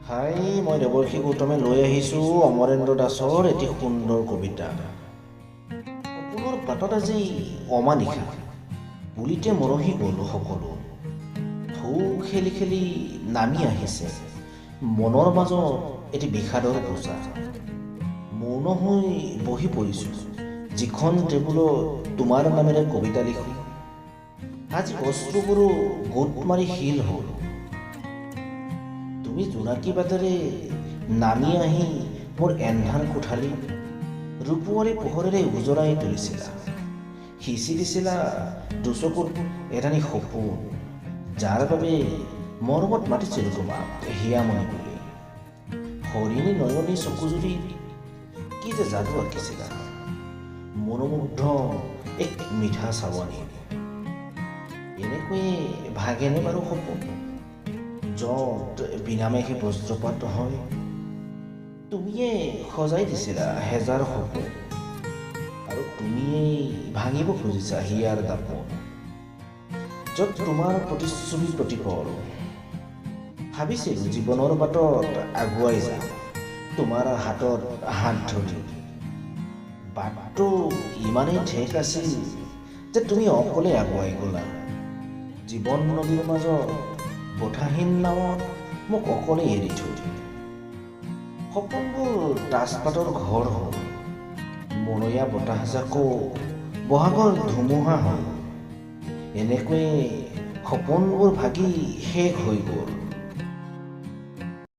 হাই, মই দেৱৰ্ষি গৌতমে লৈ আহিছোঁ অমৰেন্দ্ৰ দাসৰ এটি সুন্দৰ কবিতা। সপোনৰ বাটত আজি অমানিশা পুলিতে মৰহি গ'ল সকলো। ঢৌ খেলি খেলি নামি আহিছে মনৰ মাজত এটি বিষাদৰ বোজা। মৌন হৈ বহি পৰিছোঁ যিখন টেবুলত তোমাৰ নামেৰে কবিতা লিখোঁ। আজি অশ্ৰুবোৰো গোট মাৰি শিল হ'ল। তুমি জোনাকী বাটেৰে নামি আহি মোৰ এন্ধাৰ কোঠালি ৰূপোৱালী পোহৰেৰে উজলাই তুলিছিলা। সিঁচি দিছিলা দুচকুত এটানি সপোন, যাৰ বাবে মৰমত মাতিছিলোঁ তোমাক হিয়ামণি বুলি। হৰিণী নয়নী চকুযুৰিত কি যে যাদু আঁকিছিলা, মনোমুগ্ধ এক মিঠা চাৱনি। এনেকৈয়ে ভাগেনে বাৰু সপোন, য'ত বিনামেঘে বজ্ৰপাত হয়? তুমিয়ে সজাই দিছিলা হেজাৰ সপোন, আৰু তুমিয়েই ভাঙিব খুজিছা হিয়াৰ দাপোন, য'ত তোমাৰ প্ৰতিচ্ছবি প্ৰতিপল। ভাবিছিলোঁ জীৱনৰ বাটত আগুৱাই যাম তোমাৰ হাতত হাত ধৰি। বাটটো ইমানেই ঠেক আছিল যে তুমি অকলে আগুৱাই গ'লা। জীৱন নদীৰ মাজত বঠাহীন নাৱত মোক অকলে এৰি থৈ। সপোনবোৰ তাচপাতৰ ঘৰ হ'ল, মলয়া বতাহজাকো বহাগৰ ধুমুহা হ'ল। এনেকৈয়ে সপোনবোৰ ভাগি শেষ হৈ গ'ল।